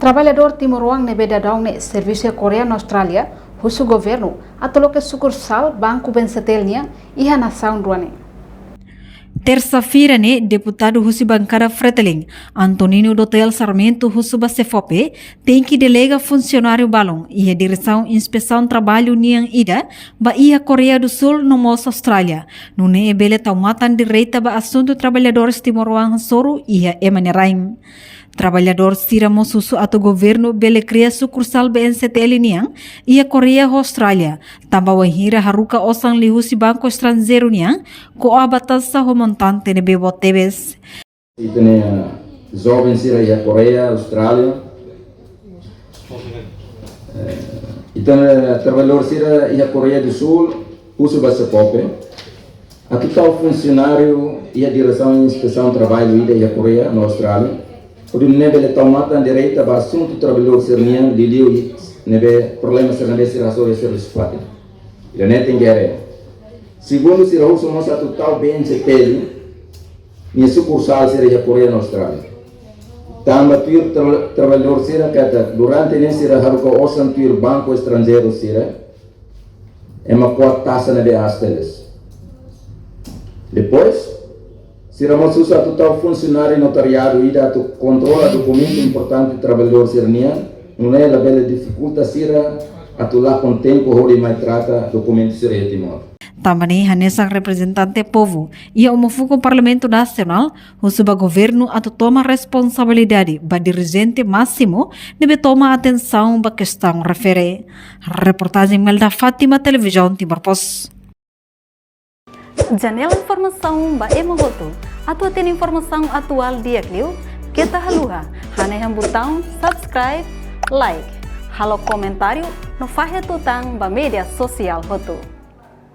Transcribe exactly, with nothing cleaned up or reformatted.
Traballadór timoroan ne'ebé dadaun ne'e servisu iha Koreia no Austrália husu governu atu loke sukursál Banku B N C T L nian iha nasaun rua ne'e. Tersa-feira ne'e, deputadu husi bankada Fretilin, Antonino Dotel Sarmento, husu ba SEFOPE, tenke delega funsionáriu balun iha Diresaun Inspesaun Traballu nian ida ba iha Koreia do Sul no mós Austrália, nune'e bele tau matan direta ba asuntu traballadores timoroan hasoru iha ema nia rain. Traballadór sira mós husu atu governu bele kria sukursál B N C T L nian iha Koreia ho Austrália, tanba wainhira haruka osan liuhusi banku estranjeiru nian, ko'a ba taxa ho montante ne'ebé boot tebes. Ita-nia joven sira iha Koreia, Austrália. Eh, ita-nia traballadór sira iha Koreia do Sul, husu ba SEFOPE atu tau funsionáriu iha Diresaun Inspesaun Traballu ida iha Koreia no Austrália, hodi nune'e bele tau matan direta ba asuntu traballadór sira-nian, liuliu ne'ebé problema sira ne'ebé sira hasoru iha servisu fatin. Ida-ne'e tenke haree. Segundu, sira husu mós atu tau B N C T L nia sukursál sira iha Koreia no Austrália. Tanba tuir tra-, traballadór sira katak durante ne'e sira haruka osan tuir banku estranjeiru sira, ema ko'a taxa ne'ebé aas tebes. Depois, sira mós husu atu tau funsionáriu notariadu ida atu kontrola dokumentu importante traballadór sira-nian, nune'e labele difikulta sira atu lakon tempu hodi mai trata dokumentu sira iha Timor. Tanba ne'e hanesan reprezentante povu iha uma fukun Parlamentu Nasionál, husu ba governu atu toma responsabilidade ba dirijente másimu ne'ebé toma atensaun ba kestaun refere. Reportajen Melda Fátima, Televizaun Timor Post. Janela informasaun ba ema hotu. Atu hatene informasaun atuál di'ak liu, keta haluha hanehan butaun subscribe, like, halo komentáriu no fahe tutan ba média sosiál hotu.